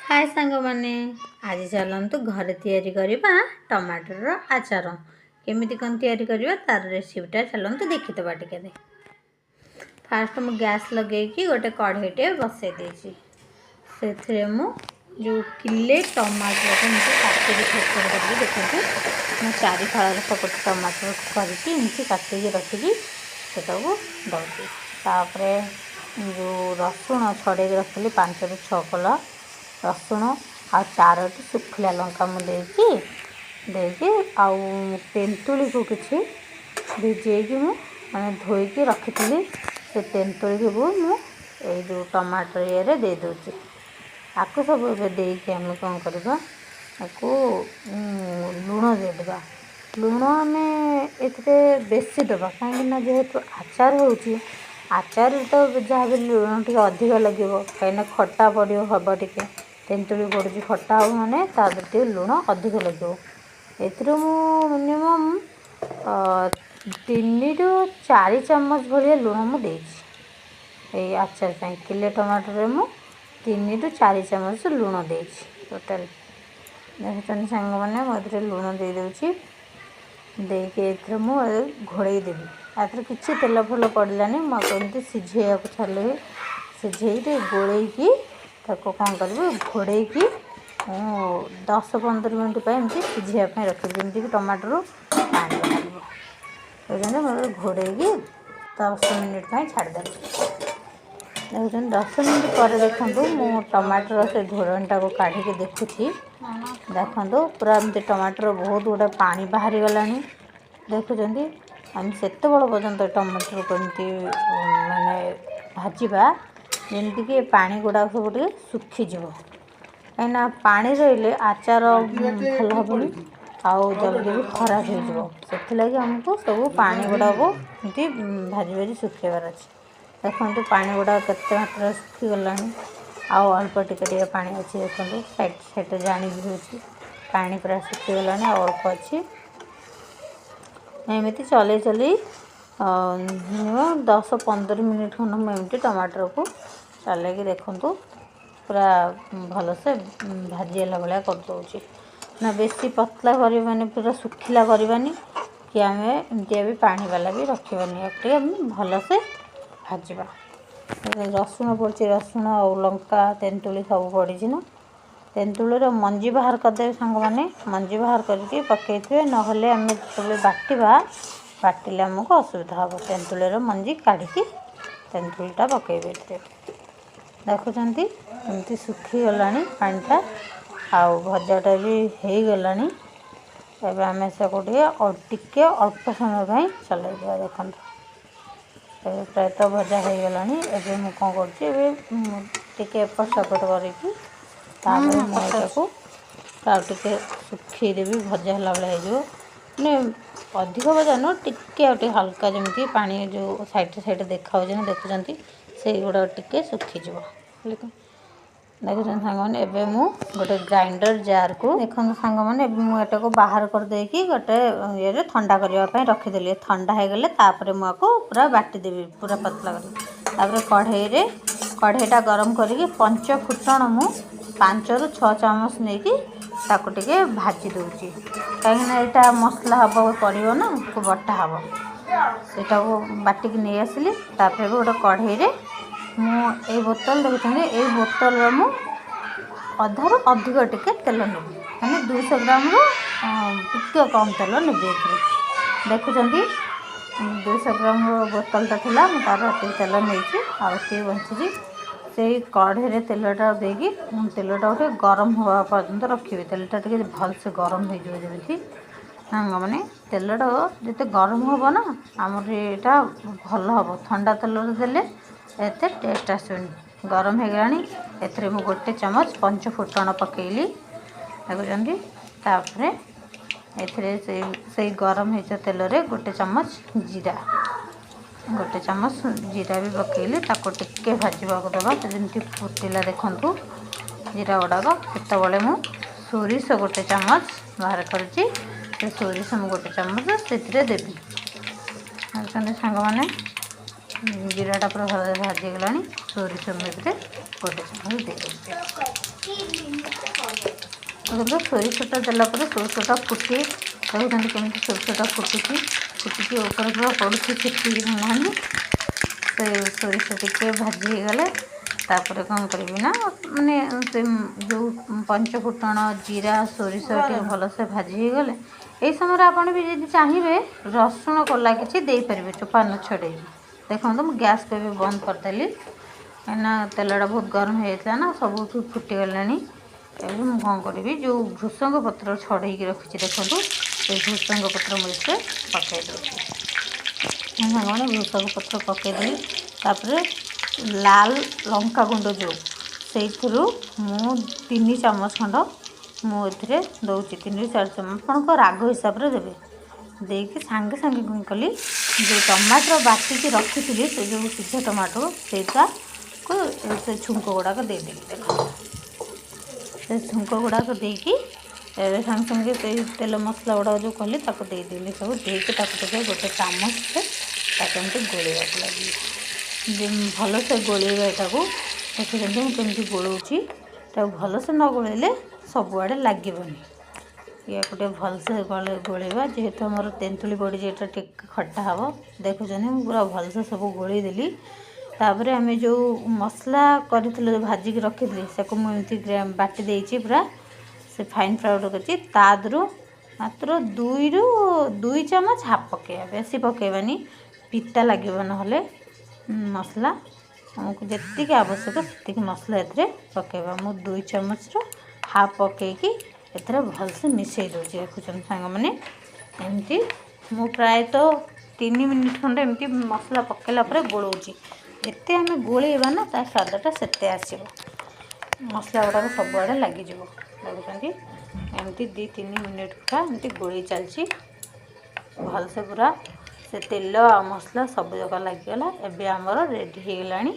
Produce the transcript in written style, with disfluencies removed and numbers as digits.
ହାଏ ସାଙ୍ଗମାନେ, ଆଜି ଚାଲନ୍ତୁ ଘରେ ତିଆରି କରିବା ଟମାଟରର ଆଚାର। କେମିତି କ'ଣ ତିଆରି କରିବା, ତାର ରେସିପିଟା ଚାଲନ୍ତୁ ଦେଖିଦେବା ଟିକେ। ଫାଷ୍ଟ ମୁଁ ଗ୍ୟାସ୍ ଲଗେଇକି ଗୋଟେ କଢ଼େଇଟେ ବସେଇ ଦେଇଛି। ସେଥିରେ ମୁଁ ଯେଉଁ କିଲେ ଟମାଟରକୁ ଏମିତି କାଟିକି ଛୋଟ ଛୋଟ କରିକି, ଦେଖନ୍ତୁ, ମୁଁ ଚାରି ଫାଳ ଲେଖା ଗୋଟେ ଟମାଟରକୁ କରିକି ଏମିତି କାଟିକି ରଖିଛି, ସେଟାକୁ ଦେଉଛି। ତାପରେ ଯେଉଁ ରସୁଣ ଛଡ଼େଇକି ରଖିଥିଲି, 5ରୁ 6 କୋଲା ରସୁଣ ଆଉ ଚାରୋଟି ଶୁଖିଲା ଲଙ୍କା ମୁଁ ଦେଇଛି। ଦେଇକି ଆଉ ତେନ୍ତୁଳିକୁ କିଛି ଭିଜେଇକି ମୁଁ ମାନେ ଧୋଇକି ରଖିଥିଲି, ସେ ତେନ୍ତୁଳିକୁ ମୁଁ ଏଇ ଯେଉଁ ଟମାଟର ଇଏରେ ଦେଇଦେଉଛି। ଆକୁ ସବୁ ଏବେ ଦେଇକି ଆମେ କ'ଣ କରିବା? ଆକୁ ଲୁଣ ଦେଇଦେବା। ଲୁଣ ଆମେ ଏଥିରେ ବେଶୀ ଦେବା, କାହିଁକିନା ଯେହେତୁ ଆଚାର ହେଉଛି, ଆଚାରରେ ତ ଯାହା ବି ଲୁଣ ଟିକେ ଅଧିକ ଲାଗିବ, କାହିଁକିନା ଖଟା ପଡ଼ିବ ହେବ ଟିକେ, ତେନ୍ତୁଳି ପଡ଼ୁଛି, ଖଟା ହେବ, ମାନେ ତା ଦେହରେ ଟିକେ ଲୁଣ ଅଧିକ ଲାଗିବ। ଏଥିରୁ ମୁଁ ମିନିମମ୍ 3ରୁ 4 ଚାମଚ ଭଳିଆ ଲୁଣ ମୁଁ ଦେଇଛି ଏଇ ଆଚାର ପାଇଁ। କିଲେ ଟମାଟୋରେ ମୁଁ 3ରୁ 4 ଚାମଚ ଲୁଣ ଦେଇଛି ଟୋଟାଲ୍। ଦେଖୁଛନ୍ତି ସାଙ୍ଗମାନେ, ମୁଁ ଏଥିରେ ଲୁଣ ଦେଇଦେଉଛି। ଦେଇକି ଏଥିରେ ମୁଁ ଘୋଡ଼େଇ ଦେବି। ଏଥିରେ କିଛି ତେଲ ଫେଲ ପଡ଼ିଲାନି। ମୁଁ ଆକୁ ଏମିତି ସିଝେଇବାକୁ ଛାଡ଼ିଲି। ସିଝେଇକି ଟିକେ ଗୋଳେଇକି ତାକୁ କ'ଣ କରିବି, ଘୋଡ଼େଇକି ମୁଁ 10-15 ମିନିଟ୍ ପାଇଁ ଏମିତି ସିଝେଇବା ପାଇଁ ରଖିବି, ଯେମିତିକି ଟମାଟୋରୁ ପାଣି ବାହାରିବ। ଦେଖୁଛନ୍ତି, ମୁଁ ଘୋଡ଼େଇକି 10 ମିନିଟ୍ ପାଇଁ ଛାଡ଼ିଦେଲି। ଦେଖୁଛନ୍ତି, 10 ମିନିଟ୍ ପରେ ଦେଖନ୍ତୁ, ମୁଁ ଟମାଟୋର ସେ ଘୋଡ଼ଣୀଟାକୁ କାଢ଼ିକି ଦେଖୁଛି। ଦେଖନ୍ତୁ, ପୁରା ଏମିତି ଟମାଟୋର ବହୁତ ଗୁଡ଼ାଏ ପାଣି ବାହାରିଗଲାଣି। ଦେଖୁଛନ୍ତି, ଆମେ ସେତେବେଳ ପର୍ଯ୍ୟନ୍ତ ଟମାଟରକୁ ଏମିତି ମାନେ ଭାଜିବା, ଯେମିତିକି ପାଣି ଗୁଡ଼ାକ ସବୁ ଟିକେ ଶୁଖିଯିବ। କାହିଁକିନା ପାଣି ରହିଲେ ଆଚାର ଭଲ ହେବନି ଆଉ ଜଲ୍ଦି ବି ଖରାପ ହେଇଯିବ। ସେଥିଲାଗି ଆମକୁ ସବୁ ପାଣି ଗୁଡ଼ାକୁ ଏମିତି ଭାଜି ଭାଜି ଶୁଖେଇବାର ଅଛି। ଦେଖନ୍ତୁ, ପାଣି ଗୁଡ଼ାକ କେତେ ମାତ୍ରାରେ ଶୁଖିଗଲାଣି ଆଉ ଅଳ୍ପ ଟିକେ ଟିକେ ପାଣି ଅଛି। ଦେଖନ୍ତୁ, ସାଇଡ଼୍ ସାଇଡ଼୍ରେ ଜାଣି ବି ହେଉଛି, ପାଣି ପୁରା ଶୁଖିଗଲାଣି, ଆଉ ଅଳ୍ପ ଅଛି। ଏମିତି ଚଲେଇ ଚଲେଇ ମିନିମମ୍ 10-15 ମିନିଟ୍ ଖଣ୍ଡେ ମୁଁ ଏମିତି ଟମାଟରକୁ ଚଲେଇକି, ଦେଖନ୍ତୁ, ପୁରା ଭଲସେ ଭାଜି ହେଲା ଭଳିଆ କରିଦେଉଛି। ନା ବେଶୀ ପତଲା କରିବାନି, ପୁରା ଶୁଖିଲା କରିବାନି କି ଆମେ ଏମିତିଆ ବି ପାଣି ବାଲା ବି ରଖିବାନି। ଟିକେ ଆମେ ଭଲସେ ଭାଜିବା। ରସୁଣ ପଡ଼ିଛି, ରସୁଣ ଆଉ ଲଙ୍କା, ତେନ୍ତୁଳି ସବୁ ପଡ଼ିଛି ନା। ତେନ୍ତୁଳିର ମଞ୍ଜି ବାହାର କରିଦେବେ ସାଙ୍ଗମାନେ। ମଞ୍ଜି ବାହାର କରିକି ପକାଇଥିବେ, ନହେଲେ ଆମେ ଯେତେବେଳେ ବାଟିବା, ବାଟିଲେ ଆମକୁ ଅସୁବିଧା ହେବ। ତେନ୍ତୁଳିର ମଞ୍ଜି କାଢ଼ିକି ତେନ୍ତୁଳିଟା ପକାଇବେ ଏଥିରେ। ଦେଖୁଛନ୍ତି, ଏମିତି ଶୁଖିଗଲାଣି ପାଣିଟା ଆଉ ଭଜାଟା ବି ହେଇଗଲାଣି। ଏବେ ଆମେ ସେକୁ ଟିକେ ଟିକେ ଅଳ୍ପ ସମୟ ପାଇଁ ଚଲାଇଦେବା। ଦେଖନ୍ତୁ, ଏବେ ପ୍ରାୟତଃ ଭଜା ହେଇଗଲାଣି। ଏବେ ମୁଁ କ'ଣ କରୁଛି? ଏବେ ଟିକେ ଏପଟ ସେପଟ କରିକି ତାପରେ ମୁଁ ଏଟାକୁ ଆଉ ଟିକେ ଶୁଖେଇଦେବି। ଭଜା ହେଲା ଭଳିଆ ହେଇଯିବ, ମାନେ ଅଧିକ ଭଜା ନୁହଁ, ଟିକେ ଆଉ ଟିକେ ହାଲକା, ଯେମିତି ପାଣି ଯେଉଁ ସାଇଡ଼୍ ସାଇଡ଼୍ ଦେଖାହେଉଛି ନା, ଦେଖୁଛନ୍ତି, ସେଇଗୁଡ଼ାକ ଟିକେ ଶୁଖିଯିବ। ଦେଖୁଛନ୍ତି ସାଙ୍ଗମାନେ, ଏବେ ମୁଁ ଗୋଟେ ଗ୍ରାଇଣ୍ଡର ଜାର୍କୁ, ଦେଖନ୍ତୁ ସାଙ୍ଗମାନେ, ଏବେ ମୁଁ ଏଟାକୁ ବାହାର କରିଦେଇକି ଗୋଟେ ଇଏରେ ଥଣ୍ଡା କରିବା ପାଇଁ ରଖିଦେଲି। ଥଣ୍ଡା ହେଇଗଲେ ତାପରେ ମୁଁ ଆକୁ ପୁରା ବାଟିଦେବି, ପୁରା ପତଲା କରିକି। ତାପରେ କଢ଼େଇରେ, କଢ଼େଇଟା ଗରମ କରିକି ପଞ୍ଚ ଫୁଟଣ ମୁଁ 5ରୁ 6 ଚାମଚ ନେଇକି ତାକୁ ଟିକେ ଭାଜି ଦେଉଛି, କାହିଁକିନା ଏଇଟା ମସଲା ହେବାକୁ ପଡ଼ିବ ନା, ବଟା ହେବ। ସେଇଟାକୁ ବାଟିକି ନେଇ ଆସିଲି। ତାପରେ ବି ଗୋଟେ କଢ଼େଇରେ ମୁଁ ଏଇ ବୋତଲ, ଦେଖୁଛନ୍ତି, ଏଇ ବୋତଲର ମୁଁ ଅଧାରୁ ଅଧିକ ଟିକେ ତେଲ ନେବି, ମାନେ 200 ଗ୍ରାମରୁ ଟିକେ କମ୍ ତେଲ ନେବି ଏଥିରେ। ଦେଖୁଛନ୍ତି, 200 ଗ୍ରାମର ବୋତଲଟା ଥିଲା, ମୁଁ ତା'ର ଏତିକି ତେଲ ନେଇଛି ଆଉ ଏତିକି ବଞ୍ଚିଛି। ସେଇ କଢ଼େଇରେ ତେଲଟା ଦେଇକି ମୁଁ ତେଲଟାକୁ ଟିକେ ଗରମ ହେବା ପର୍ଯ୍ୟନ୍ତ ରଖିବି। ତେଲଟା ଟିକେ ଭଲସେ ଗରମ ହେଇଯିବ ଯେମିତି। ସାଙ୍ଗମାନେ, ତେଲଟା ଯେତେ ଗରମ ହେବ ନା, ଆମର ଏଇଟା ଭଲ ହେବ। ଥଣ୍ଡା ତେଲରେ ଦେଲେ ଏତେ ଟେଷ୍ଟ ଆସିବନି। ଗରମ ହେଇଗଲାଣି। ଏଥିରେ ମୁଁ ଗୋଟେ ଚାମଚ ପଞ୍ଚ ଫୁଟଣ ପକାଇଲି, ଦେଖୁଛନ୍ତି। ତାପରେ ଏଥିରେ ସେଇ ସେଇ ଗରମ ହେଇଥିବା ତେଲରେ ଗୋଟେ ଚାମଚ ଜିରା, ଗୋଟେ ଚାମଚ ଜିରା ବି ପକାଇଲି। ତାକୁ ଟିକେ ଭାଜିବାକୁ ଦେବା। ଯେମିତି ଫୁଟିଲା, ଦେଖନ୍ତୁ, ଜିରା ଗୁଡ଼ାକ, ସେତେବେଳେ ମୁଁ ସୋରିଷ ଗୋଟେ ଚାମଚ ବାହାର କରିଛି। ସେ ସୋରିଷ ମୁଁ ଗୋଟେ ଚାମଚ ସେଥିରେ ଦେବି। ଦେଖୁଛନ୍ତି ସାଙ୍ଗମାନେ, ଜିରାଟା ପୁରା ଭଲରେ ଭାଜିଗଲାଣି। ସୋରିଷ ମୁଁ ଏଥିରେ ଗୋଟେ ଚାମଚ ଦେଇଦେଉଛି। ଦେଖନ୍ତୁ, ସୋରିଷଟା ଦେଲା ପରେ ସୋରିଷଟା ଫୁଟି, ଦେଖୁଛନ୍ତି କେମିତି ସୋରିଷଟା ଫୁଟୁଛି, ଫୁଟିକି ଉପରେ ପୁରା ପଡ଼ୁଛି ଛିଟିକି। ସାଙ୍ଗମାନେ, ସେ ସୋରିଷ ଟିକେ ଭାଜି ହେଇଗଲେ ତାପରେ କ'ଣ କରିବି ନା, ମାନେ ସେ ଯେଉଁ ପଞ୍ଚଫୁଟଣ, ଜିରା, ସୋରିଷ ଟିକେ ଭଲସେ ଭାଜି ହେଇଗଲେ, ଏଇ ସମୟରେ ଆପଣ ବି ଯଦି ଚାହିଁବେ ରସୁଣ କୋଲା କିଛି ଦେଇପାରିବେ, ଚୋପା ନ ଛଡ଼େଇକି। ଦେଖନ୍ତୁ, ମୁଁ ଗ୍ୟାସ୍କୁ ଏବେ ବନ୍ଦ କରିଦେଲି, କାହିଁକିନା ତେଲଟା ବହୁତ ଗରମ ହେଇଯାଇଥିଲା ନା, ସବୁଠୁ ଫୁଟିଗଲାଣି। ଏବେ ମୁଁ କ'ଣ କରିବି, ଯେଉଁ ଭୃସଙ୍ଗ ପତ୍ର ଛଡ଼େଇକି ରଖିଛି, ଦେଖନ୍ତୁ, ସେ ଭୃସଙ୍ଗ ପତ୍ର ମୁଁ ଏଥିରେ ପକାଇ ଦେଉଛି। ସାଙ୍ଗମାନେ, ଭୃସଙ୍ଗ ପତ୍ର ପକାଇଦେଲି। ତାପରେ ଲାଲ ଲଙ୍କା ଗୁଣ୍ଡ ଯେଉଁ, ସେଇଥିରୁ ମୁଁ 3 ଚାମଚ ଖଣ୍ଡ ମୁଁ ଏଥିରେ ଦେଉଛି। 3ରୁ 4 ଚାମଚ ଆପଣଙ୍କ ରାଗ ହିସାବରେ ଦେବେ। ଦେଇକି ସାଙ୍ଗେ ସାଙ୍ଗେ କ'ଣ କଲି, ଯେଉଁ ଟମାଟର ବାଟିକି ରଖିଥିଲି, ସେ ଯେଉଁ ସିଝା ଟମାଟୋ, ସେଇଟାକୁ ସେ ଛୁଙ୍କ ଗୁଡ଼ାକ ଦେଇଦେଲି। ଦେଖନ୍ତୁ, ସେ ଛୁଙ୍କ ଗୁଡ଼ାକ ଦେଇକି ଏବେ ସାଙ୍ଗେ ସାଙ୍ଗେ ସେଇ ତେଲ ମସଲା ଗୁଡ଼ାକ ଯେଉଁ କଲି, ତାକୁ ଦେଇଦେଲି ସବୁ। ଦେଇକି ତାକୁ ଟିକେ ଗୋଟେ ଚାମଚରେ ତାକୁ ଏମିତି ଗୋଳେଇବାକୁ ଲାଗିଲି। ଭଲସେ ଗୋଳେଇବା ଏଟାକୁ। ଦେଖୁଛନ୍ତି ମୁଁ କେମିତି ଗୋଳଉଛି। ତାକୁ ଭଲସେ ନ ଗୋଳେଇଲେ ସବୁଆଡ଼େ ଲାଗିବନି। ୟାକୁ ଟିକେ ଭଲସେ ଗୋଳେଇବା। ଯେହେତୁ ଆମର ତେନ୍ତୁଳି ପଡ଼ିଛି, ଏଇଟା ଟିକେ ଖଟା ହେବ। ଦେଖୁଛନ୍ତି, ମୁଁ ପୁରା ଭଲସେ ସବୁ ଗୋଳେଇ ଦେଲି। ତାପରେ ଆମେ ଯେଉଁ ମସଲା କରିଥିଲୁ, ଭାଜିକି ରଖିଥିଲି, ତାକୁ ମୁଁ ଏମିତି ବାଟି ଦେଇଛି, ପୁରା ସେ ଫାଇନ୍ ପାଉଡ଼ର କରିଛି। ତା ଦେହରୁ ମାତ୍ର 2ରୁ 2 ଚାମଚ ହାଫ୍ ପକାଇବା, ବେଶୀ ପକାଇବାନି, ପିତା ଲାଗିବ ନହେଲେ ମସଲା। ଆମକୁ ଯେତିକି ଆବଶ୍ୟକ ସେତିକି ମସଲା ଏଥିରେ ପକାଇବା। ମୁଁ 2 ଚାମଚର ହାଫ୍ ପକାଇକି ଏଥିରେ ଭଲସେ ମିଶାଇ ଦେଉଛି। ଦେଖୁଛନ୍ତି ସାଙ୍ଗମାନେ, ଏମିତି ମୁଁ ପ୍ରାୟତଃ 3 ମିନିଟ୍ ଖଣ୍ଡେ ଏମିତି ମସଲା ପକାଇଲା ପରେ ଗୋଳଉଛି। ଯେତେ ଆମେ ଗୋଳେଇବା ନା, ତା ସ୍ୱାଦଟା ସେତେ ଆସିବ, ମସଲା ଗୁଡ଼ାକ ସବୁଆଡ଼େ ଲାଗିଯିବ। ଦେଖୁଛନ୍ତି, ଏମିତି 2-3 ମିନିଟ୍ ପୁରା ଏମିତି ଗୋଳେଇ ଚାଲିଛି ଭଲସେ। ପୁରା ସେ ତେଲ ଆଉ ମସଲା ସବୁ ଯାକ ଲାଗିଗଲା। ଏବେ ଆମର ରେଡ଼ି ହେଇଗଲାଣି।